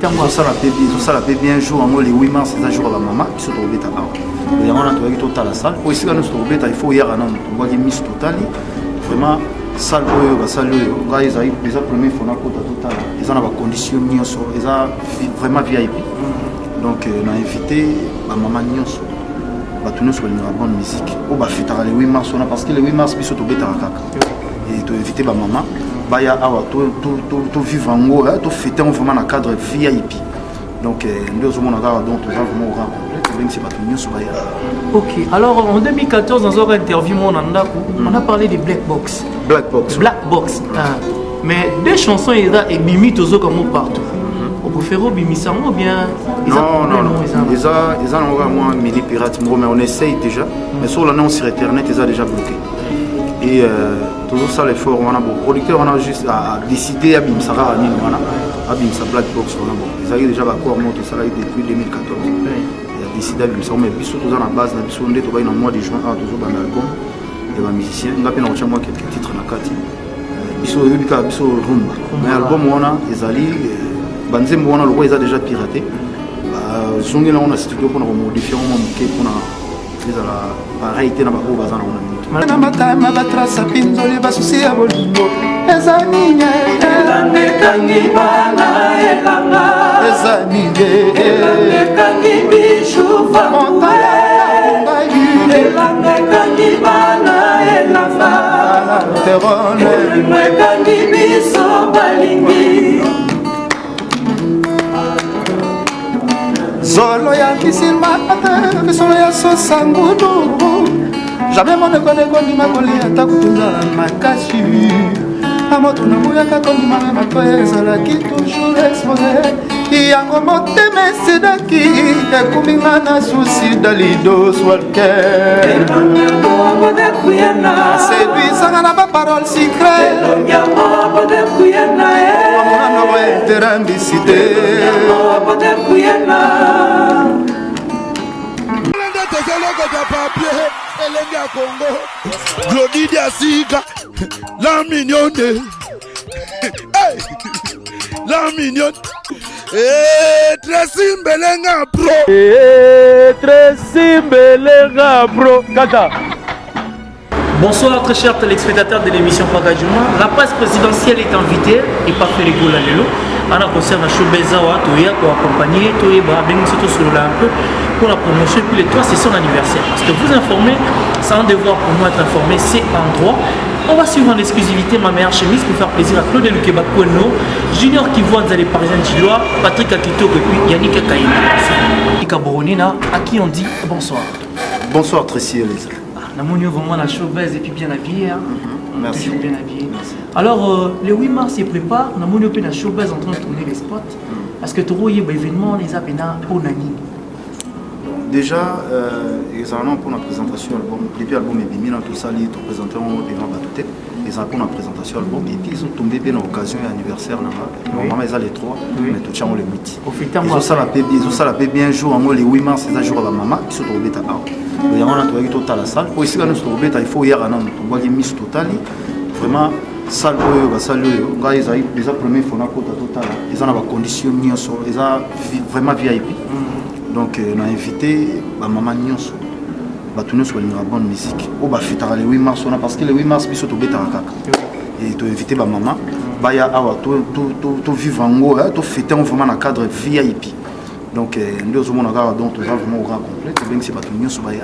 Ezosala mpe ezosala mpe bien. Jour yango, le 8 mars, eza jour ya bamama. Biso tokobeta awa. Yango wana toyaki totala salle po esika nyonso tokobeta, il faut oyaka nano. Tobwaki miso, totali vraiment salle oyo basali oyo. Ngai ezali eza première fois nakota. Totala, eza na bacondition nyonso, eza vraiment VIP. Donc na invité bamama nyonso, bato nyonso balingaka bonne musique, oyo bafetaka le 8 mars wana, parce que le 8 mars biso tobetaka kaka. Et toinvité bamama baya awa, tovivre yango, tofete yango vraiment na cadre VIP. Donc nde ozomona kaka, donc toza vraiment au grand complet, tobengisi bato nyonso baya. Ok, alors en 2014, dans une interview, mon ndako, on a parlé de Black Box. Black Box. Black Box. Ah. Mais deux chansons, il y a ebimi tozo comme partout. On préfère obimisa ou bien? Non, non, non. Eza nango kaka mwa mini pirate moko, mais on essaye déjà. Mais sur l'annonce sur internet, eza déjà bloqué. Et tozosala effort wana. Bon, producteur wana juste a décidé abimisa kaka nini wana, abimisa Black Box wana. Bon, ezalaki déjà baaccord moko tosalaki depuis 2014. Ya décidé abimisa, mais biso toza na base na biso nde tobai na mois de juin awa tozobanda album ya bamusicien. Nga mpe na kotia mwa quelques titres na kati. Biso oyebi kaka biso rumba, mais album wana ezali banzembo wana lokola eza déjà piraté, bazongeli yango na studio mpona komodifie yango mwa moke mpona ezala pareil te na baoyo baza nango na minute. Na matama batrasa pinzoli, basusi ya bolingo eza nini? Elanga ekangi bana elanga. Eza nini? Elanga ekangi bijou. Elanga ekangi bana elanga. Bolingo ekangi biso balingi. Zolo ya misilma, solo ya sosangudu, jamais moneko nekondima kolia ata kutunzala makasi. Amoto nabuyaka kondima, me mato ezalaki toujours exposé. Yango motema esidaki, ekuminga na susi dalidos walker. Aseduisanga na baparole sucré, amonanoko eterambisi te. Nde tozolokota papier elenge ya Kongo, Glodi Diasika, la mignonne. Hey! La mignonne. Eh, Tracy Mbelenga bro. Eh, Tracy Mbelenga bro kaka. Bonsoir très chers téléspectateurs de l'émission Pakadjuma. La presse présidentielle est invitée et pas Ferre Gola lelo. Ana concert na Showbuzz awa, toya ko accompagner, toyeba bengi surtout sur un peu pour la promotion. Et puis le 3, c'est son anniversaire. Parce que vous informer, c'est un devoir pour moi. Être informé, c'est un droit. On va suivre en exclusivité ma meilleure chemise pour faire plaisir à Claude Lukeba Kweno, Junior Kivoa les Parisiens Gillois, Patrick Akito et puis Yannick Kaina. Boronina, à qui on dit bonsoir. Bonsoir Tracy Elisa. Namoni vraiment la showbuzz et puis bien habillé. Hein. Merci. Toujours bien habillé. Merci. Alors, le 8 mars se prépare, namoni ope na showbuzz en train de tourner les spots. Parce que trop y événement les apena pour nani. Déjà, ezala pour la présentation album. Depuis album ebimi na tosali, toprésente yango devant bato te. Ezala pour la présentation album et puis ezotombe mpe na occasion ya anniversaire na nga. Normalement eza le 3, mais totia yango le 8. Ezosala mpe ezosala mpe bien. Jour yango, le 8 mars, eza jour ya bamama. Biso tokobeta awa. Yango wana toyaki totala salle po esika nyonso tokobeta, il faut oyaka nano. Tobwaki miso, totali vraiment salle oyo basali oyo. Ngai ezali eza première fois nakota. Totala, eza na bacondition nyonso, eza vraiment VIP. Donc na invité bamama nyonso, bato nyonso balingaka bonne musique, oyo bafetaka le 8 mars wana, parce que le 8 mars biso tobetaka kaka. Et toinvité bamama baya awa, tovivre yango, tofete yango vraiment na cadre VIP. Donc nde ozomona kaka, donc toza vraiment au grand complet. Tobengisi bato nyonso baya,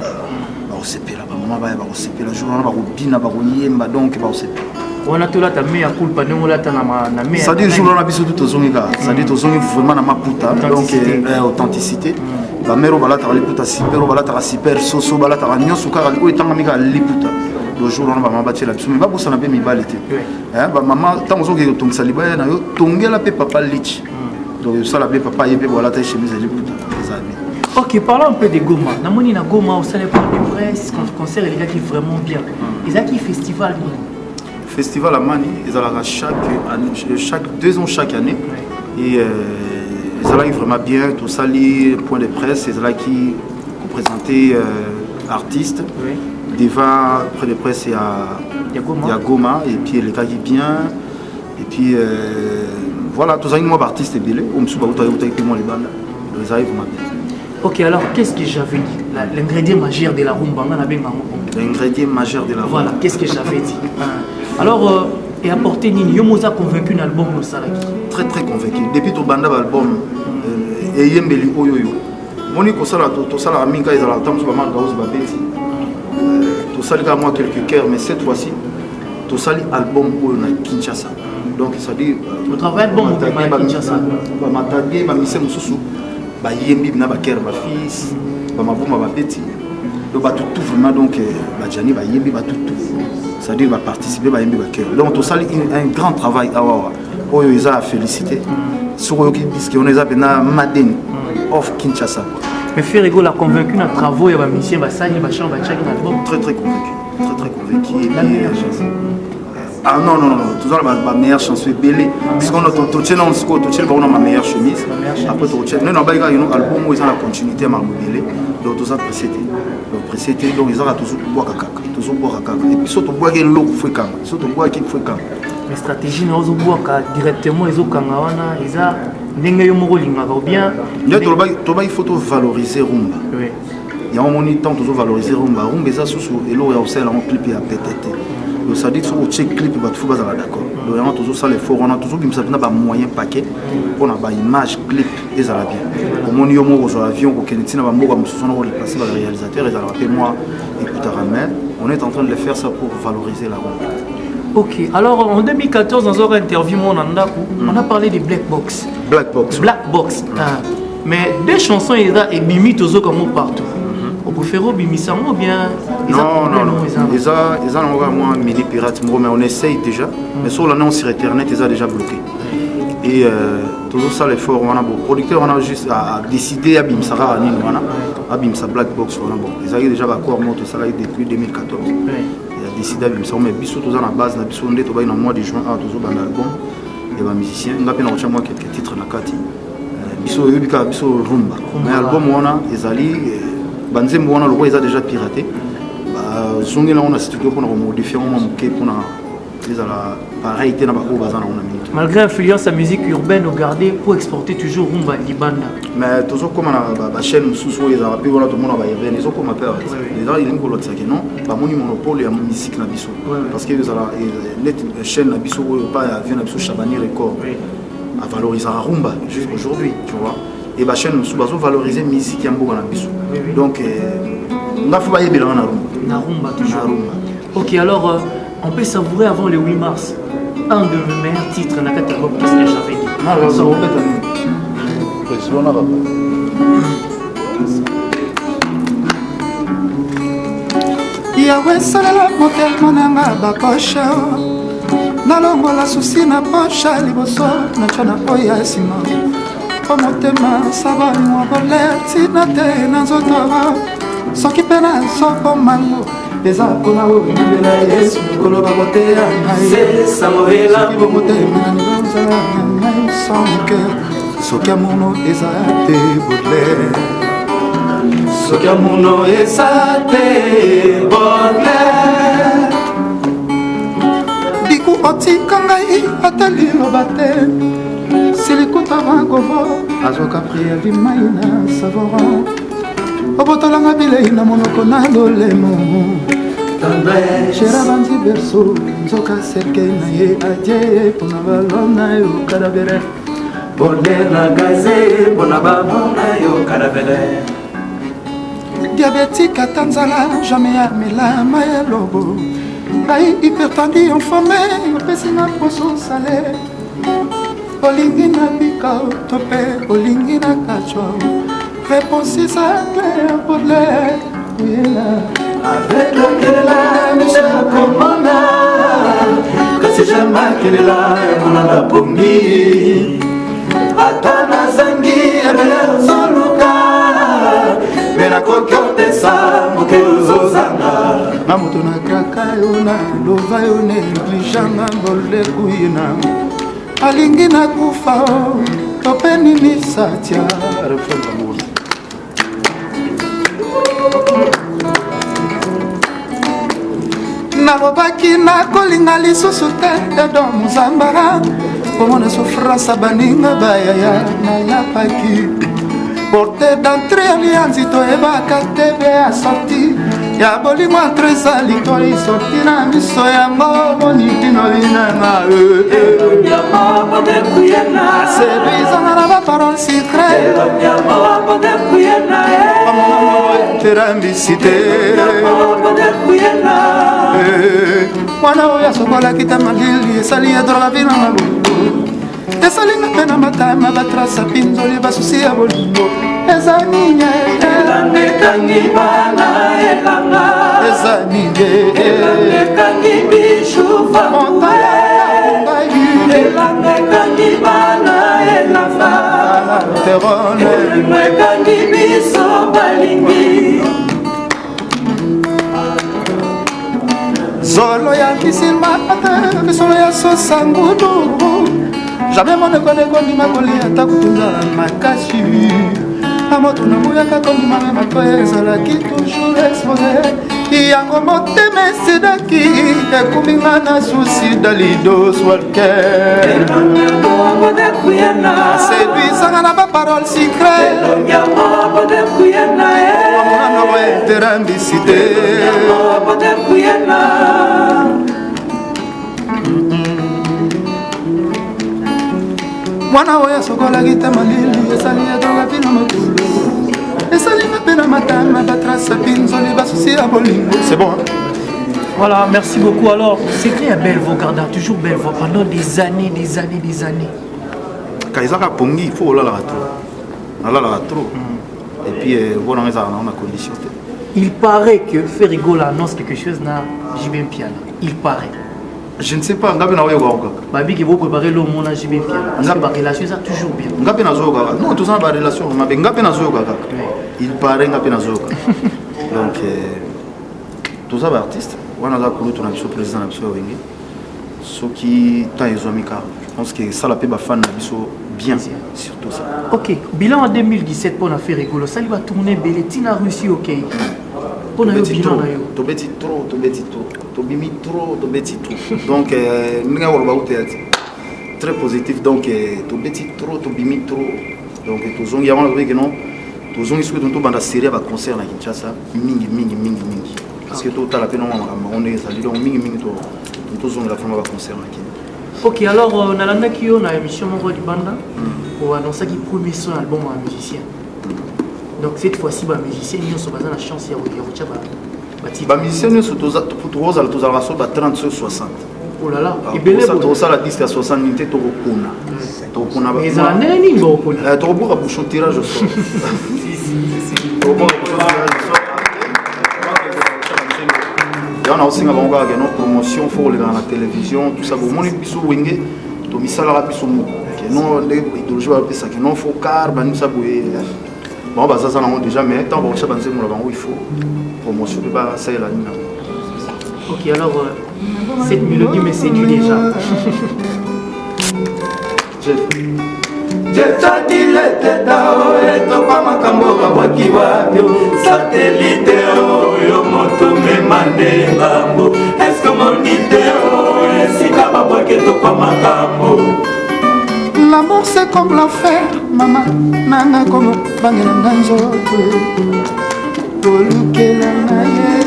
bakosepela. Bamama baya, bakosepela. Jour wana bakobina, bakoyemba, donc bakosepela. Wana tolata me ya culpa ndenge olata na me. C'est-à-dire jour wana biso tu tozongi kaka, c'est-à-dire tozongi vraiment na maputa, donc authenticité. Bamere oyo balataka liputa super, oyo balataka super soso, balataka nyonso kaka oyo etangami kaka liputa. Le jour wana bamama batiela biso, me babosana mpe mibali te. Bamama, ntango ozokende kotongisa libaya na yo, tongela mpe papa lich. Donc osala mpe papa ye mpe bolata chemise ya liputa, eza bien. Ok, parlons un peu de Goma. Namoni na Goma, au salon de presse, concert qui vraiment bien. Et festival? Festival Amani ezalaka chaque année, chaque 2 ans, chaque année. Et ezalaki vraiment bien. Tosali point de presse, ezalaki koprésenter artiste devant près de presse ya Ya Goma. Ya Goma. Et puis elekaki bien et puis Voilà, tozalaki mwa baartiste ebele oyo mosusu bautaki utaki mpe mwa libanda, donc ezalaki vraiment bien. Ok, alors qu'est-ce que j'avais dit? L'ingrédient majeur de la rumba, nga nabenga yango. L'ingrédient majeur de la rumba. Voilà, qu'est-ce que j'avais dit? Alors, et apporter nini? Yo moza convaincu na album osalaki? Très très convaincu. Depuis tobanda ba album eyembeli oyo oyo moni kosala, tosalaka mingi kaka, ezalaka ntango mosusu bamaka oyo babeti, tosali kaka mwa quelques chœurs, mais cette fois-ci tosali album oyo na Kinshasa, donc c'est-à-dire Otravaille album mobima na Kinshasa. Bamatadie, bamise mosusu bayembi na bachœur, bafils bamabuma babeti, donc bato tout vraiment, donc bajani bayembi, bato tout, c'est-à-dire baparticipe, bayembi bachœur, donc tosali un grand travail awawa oyo eza à féliciter. Soki oyoki disque wana, eza mpena madeni of Kinshasa, quoi. Mais Ferre Gola convaincu na travaux ya bamusicien basali, bachant batiaki na album? Très très convaincu, très très convaincu. Et La puis, meilleure chanson? Ah non, non, non, toza na bameilleure chanson ebele. Sikoyo totie nano, sikoyo totie bango na ma meilleure chemise. Ma meilleure chemise. Après tokotie nde nabai kaka ino album oyo eza na continuité ya makambo ebele, donc toza pressé te, donc pressé te, donc ezaka tozobwaka kaka, tozobwaka kaka, et puis so tobwaki eloko fo ekanga, so tobwaki fo ekanga. Mais stratégie na ozobwaka directement ezokanga wana, eza ndenge yo moko olingaka ou bien? Nde tolobaki faut tovaloriser rumba. Yango moni, ntango tozovaloriser rumba, rumba eza susu eloko ya kosalela yango clip ya pete te. Donc ça dit soki otie clip, bato fo bazala d'accord. Donc yango tozosala effort wana, tozobimisa mpena bamoyen paquet mpona baimage, clip ezala bien. Omoni yo moko kozwa avion, kokende ntina bamboka mosusu wana, kodeplace baréalisateur, ezalaka mpe mwa ekutaka, mais on est en train de le faire ça pour valoriser la rumba. Ok, alors en 2014, dans une interview, mon Ndako, on a parlé de Black Box. Black Box. Black Box. Ah. Mais deux chansons, il y a ebimi tozo comme partout. On préfère obimisa ou bien? Non, non, non. Eza, eza nango kaka mwa mini pirate moko, mais on essaye déjà. Mais sur l'annonce sur internet, eza déjà bloqué. Et tozosala effort wana, bon, producteur wana juste a décidé abimisa kaka nini wana, abimisa Black Box wana. Bon, ezalaki déjà baccord moko tosalaki depuis 2014. Ya décidé abimisa, mais biso toza na base na biso nde tobaki na mois de juin awa, tozobanda album ya bamusicien. Nga mpe na kotya mwa quelques titres na kati. Biso oyebi kaka biso rumba, mais album wana ezali banzembo wana lokola eza déjà piraté, bazongeli yango na studio mpona komodifie yango mwa moke mpona ezala pareil te na baoyo baza nango na minute. Malgré influence ya musique urbaine, ogardé pour exporter toujours rumba libanda. Mais tozokóma na bachaîne mosusu oyo ezalaka mpe wana, tomona baurbaine ezokóma mpe eza, elingi kolakisake non, bamoni monopole ya musique na biso, parce que ezala net chaîne na biso oyo pa ya vieux na biso Chabani Record avalorisaka rumba jusqu'aujourd'hui, tu vois, et bachaîne mosusu bazovaloriser musique ya mboka na biso. Donc nga fo bayebelanga na rumba. Na rumba toujours. Na rumba. Ok, alors on peut savourer avant le 8 mars un de mes meilleurs titres na kati album, Qu'est-ce que j'avais dit. Obeta nini? Président na papa. Yawe, esalela motema nanga baposhe, nalongola susi na poshe liboso, natya na oyo ya nsima, po motema sabamwa bole ntina te na nzoto. Soki mpe nazobomango, eza mpona oyebela Yesu koloba koteya ngai motema ozala na ngai sans cœur, soki amono eza te Baudelaire, soki amono eza te Baudelaire. Biku otika ngai ata liloba te, silikuta makovo azwaka préavis mai na savora, obotolanga bilei na monoko na lolemo. Shera banzi berso, nzoka cercueil na ye adie mpona balona yo kadabere. Baudelaire na gaze mpona bamona yo kadabele. Diabétique ata nzala jamais amela mai elobo, ngai hypertendu enfame, opesinga poso sale. Olingi na bika to mpe olingi na kacwa? Réponse eza claire, Baudelaire oyela. Avec lokelela miso ya komona, kasi jamais kelela ya kolala pongi. Ata nazangi ebele ozoluka, me nakoki otesa moke ozozanga. Na moto nakaka yo, na lova yo, négligeanga bolekuyina, alingi nakufa to mpe nini satia? Refrain. Nalobaki nakolinga lisusu te, edo mozambara. Komona souffrance ya baninga bayaya nalapaki. Porte d'entrée ya lianzi toyebaka te be ya sorti ya bolingo entre ezali toi sorti na miso yango boni bino linanga. Seduisanga na baparole sucre terambisi te. Mwana oyo asokolaki ta malili esali ye droga vina malulu esalinga mpe na matama batrasa pinzoli basusi ya bolingo eza nini? Elanga ekangi bana elanga. Eza nini? Elanga ekangi bishu. Elanga ekangi bana elanga. Terone. Bolingo ekangi biso balingi. Zolo ya misilma te, bisolo ya sosangudu. Jamais monekone kondima kolia ata kutunzala makasi. Na moto nabuyaka kondima me bato ezalaki toujours expose. Yango motema esidaki ekuminga na susi dalido swalke. Seduisanga na baparole sucre. Amonango eterambisi te. Mwana oyo asokolaki te malili esali edroga bino makolo esalinga mpe na matama batrasa pinzoli basusi ya bolingo. C'est bon, hein? Voilà, merci beaucoup. Alors, secret à belle voix, garda toujours belle voix pendant des années, des années, des années. Ka ezaka pongi, il faut olalaka trop, nalalaka trop et puis voix nanga ezalaka nango na condition te. Il paraît que Ferre Gola annonce quelque chose na JB Mpiana. Il paraît. Je ne sais pas, nga mpe naoyoka kaka. Babi que vous préparez l'homme na JB Mpiana. Parce que ba relation ça toujours bien. Nga mpe nazoyoka kaka. Non, toza na barelation mabe, nga mpe nazoyoka kaka. Il paraît, nga mpe nazoyoka. Donc toza baartiste wana, aza kulutu na biso, président na biso ya Wenge. Soki temps ezwami kaka, je pense que esala mpe bafan na biso bien, surtout ça. Ok, bilan en 2017 pour la Ferre Gola, ça va tourner belé tina Russie, ok. Pour na yo Tobeti bilan trop. na yo. Tobeti trop, tobeti trop, tobimi trop, tobeti trop. Donc ndenge koloba kuta ti très positif. Donc tobeti trop, tobimi trop. Donc tozongi yango, nazoki non, tozongi soki tobanda série ya baconcert na Kinshasa mingi mingi mingi mingi, parce que totala mpe nongo makambo yango ndenge ezali. Donc mingi mingi tozongela vraiment baconcert na Kini. Ok, alors nalandaki yo na émission moko libanda, o annonçaki premier son album ya musicien. Donc cette fois-ci ba musicien nyonso baza na chance ya kotia ba batitre. Bamusicien nyonso tozala, tozalaka so ba 30 so 60. Oh là là, ebele boye. Tokosala disque ya 60 nini te, tokokona, tokokona. Mais ezala ndenge nini bakokona? Tokobuka bouchon, tirage au sort. Tokobuka bouchon, tirage au sort. Yango na osenga bango kaka keno promotion, faut kolekana na télévision, tout ça. Bomoni biso Wenge tomisalaka biso moko keno nde idéologie bapesa keno faut car banimisa boye. Bango bazaza nango déjà, mais ntango bakotya banzembo na bango, il faut promotion mpe basalela nini nango. Ok, alors cette mélodie me séduit déjà. Jeff. Jetadile etokwa makambo babwaki wapi satellite oyo moto mema nde ngambo eske omoni te oyo esika babwaki etokwa makambo. L'amour, c'est comme l'enfer, mama nanga komo bangela nga nzoto tolukela na ye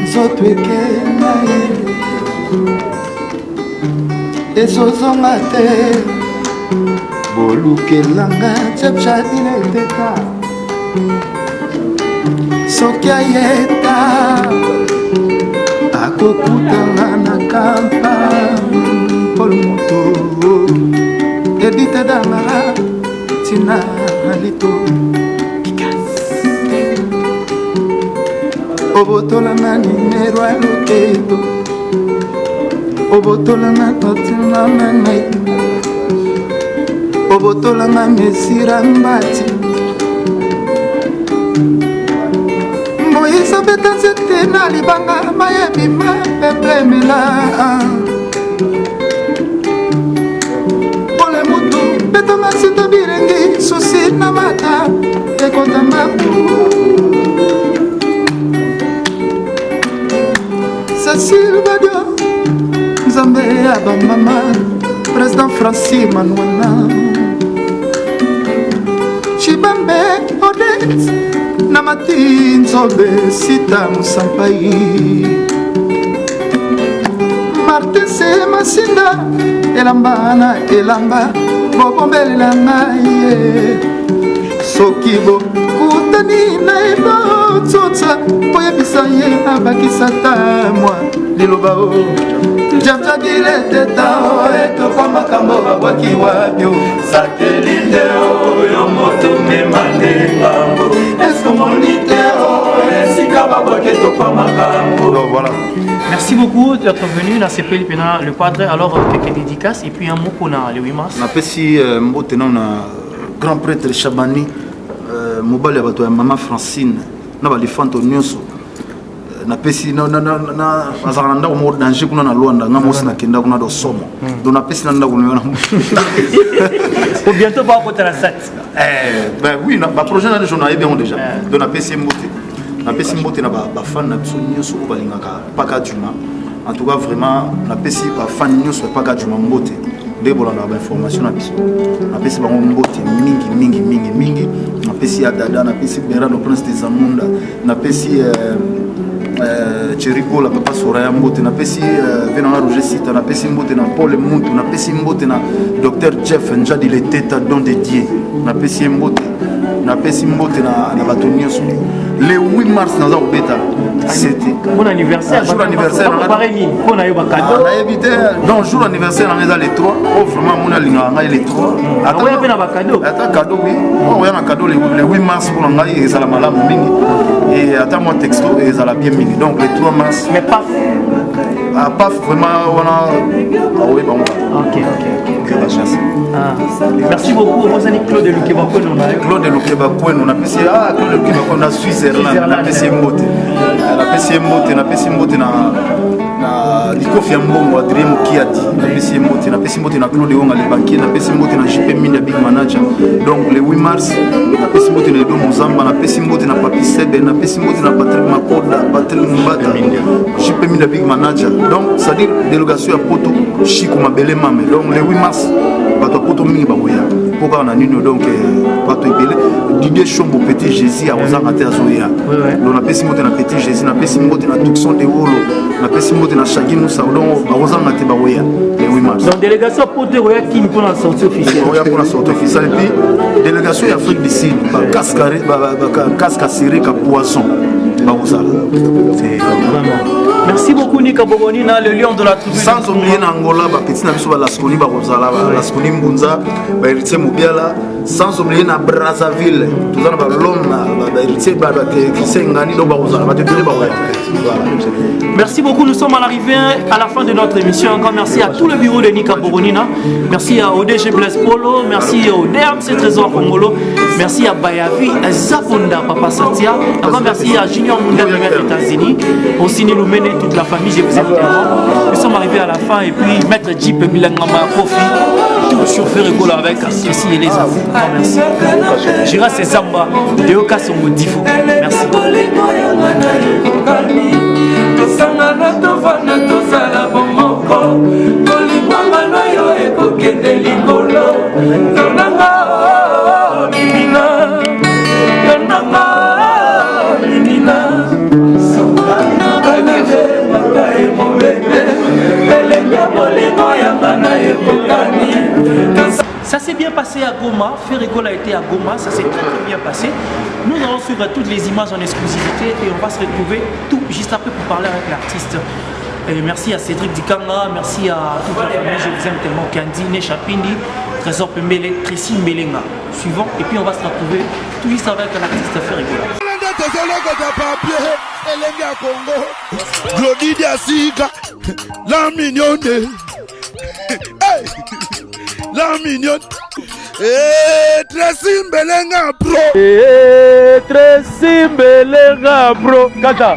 nzoto ekenda ye ezozonga te. Bolukelanga chepchadile eteka soki ayeta akokutanga na kampa polo moto edite dangara ntina na lito obotolanga nimero ya loketo obotolanga totina na ngai obotolanga mesira mbati moyisa beta nzete na libanga mayebima peplemela pole mutu betanga nsinda birengi susi na mata ekotama. Cecile Badio. Nzambe. Nzambe ya bamama, President Francis Manuana Chibambe Odette na Mati Nzobe Sita Musampai Martin Se Masinda elamba na elamba bobombelela ngai ye soki bokutani na ye botsotsa boyebisa ye abakisa ta mwa liloba o jabjabileteta etokwa makambo babwaki wabio Satelite oyo moto mema nde ngambo eskomoni te esika babwaki etokwa makambo. Donc voilà. Merci beaucoup d'être venu na sepeli pena le padre. Alors quelques dédicaces et puis un mot pour le 8 mars. Napesi mbote nano na grand prêtre Chabani, mobali ya bato ya mama Francine na balifanto nyonso. Napesi azalaka na ndako moko danger kuna na Luanda, nga mosi nakenda kuna do somo. Donc napesi na ndako na Pour bientôt pas kota la sat. Eh, ben oui, na, ba projet na déjà nayebi yango déjà. Donc napesi mbote. Napesi mbote na ba fan na biso nyonso oyo balingaka Paka Djuma. En tout cas vraiment napesi ba fan nyonso ya Paka Djuma mbote. Nde bolandaka ba information na biso. Napesi bango mbote mingi mingi mingi mingi. Napesi ya Dada, napesi Berano Prince de Zamunda, napesi Thierry Gola, Papa Soraya mbote, napesi Venanga Roger Sita, napesi mbote na Paul Muntu, napesi mbote na Docteur Jeff Njadi Leteta Don de Dieu, napesi ye mbote, napesi mbote na bato nyonso. Le 8 mars naza kobeta c'était Bon anniversaire. Jour anniversaire. Préparé nini mpona yo bacadeau? Nayebi te. Donc jour anniversaire nanga eza le 3. Oyo vraiment moni alingaka ngai le 3. Oya mpe na bacadeau? Ata cadeau, oui. Oya na cadeau le 8 mars mpona ngai ezala malamu mingi, et ata mwa texto ezala bien mingi. Donc le 3 mars. Mais paf. Ah, paf vraiment wana aoyeba ngo. Ok. Bachance. Ah. Merci beaucoup. Ozali Claude Lukeba Kweno na yo. Claude Lukeba Kweno, napesi, ah, Claude Lukeba Kweno na Switzerland, napesi ye mbote. Napesi ye mbote, napesi mbote na likofi ya mbongo Adrien Mokiadi, napesi ye mbote, napesi mbote na Claude Onga le banquier, napesi mbote na JP Minda big manager. Donc le 8 mars, napesi mbote na Edo Mozamba, napesi mbote na Papi Sebe, napesi mbote na Patrick Makoda, Patrick Mbata, JP Minda big manager. Donc c'est-à-dire délégation ya Poto Chico Mabele Mame. Donc le 8 mars bato ya Poto mingi bakoya mpo kaka na nini. Donc bato ebele, Didier Chombo, Petit Jésus akozanga te, azoya. Donc napesi mbote na Petit Jésus, napesi mbote na Tucson de Wolo, napesi mbote na Shagi Musa. Donc bakozanga te, bakoya le 8 mars. Donc délégation Poto oya Kini mpona sortie officielle. Oya mpona sortie officielle, et puis délégation ya Afrique du Sud, bacasque assuré ka poisson bakozala. Vraiment. Merci beaucoup Nika Bogonina, le lion de la tribu. Sans oublier na Angola, bapeti na biso balasconi bakozala, balasconi Mbunza, bahéritier Mobiala. Sans oublier na Brazzaville, toza na balhomme, bahéritier Christian Ngani, donc bakozala bato ebele bakoya. Merci beaucoup, nous sommes à l'arrivée à la fin de notre émission. Encore merci à tout le bureau de Nika Boronina. Merci à ODG Blaise Polo, merci au DMC Trésor Congolo, merci à Bayavi, à Zaponda Papa Satia. Encore merci à Junior Munda de États-Unis, au Ciné Lumene, toute la famille, je vous aime tellement. Nous sommes arrivés à la fin et puis Maître Jeep Bilangama Kofi, tout sur Ferregola avec Ceci et les avous. Merci. Jira Samba, Deo Kasongo Difo. Merci. Tosangana, tovanda, tozala bomoko, kolingwanga na yo ekokende likolo. Yonanga mimina, yonanga mimina, elenge bolingo yanga na ekokani. Ça s'est bien passé à Goma, Ferregola a été à Goma, ça s'est très très bien passé. Nous allons suivre toutes les images en exclusivité et on va se retrouver tout juste après pour parler avec l'artiste. Et merci à Cédric Dikanga, merci à toute la famille, je vous aime tellement, Candy, Nesha Pindi, Trésor Pembele, Tracy Mbelenga. Suivant, et puis on va se retrouver tout juste avec l'artiste Ferregola. Glody Diasika, la mignonne. Hey, la mignonne. Eh, Tracy Mbelenga bro. Eh, Tracy Mbelenga bro. Kata.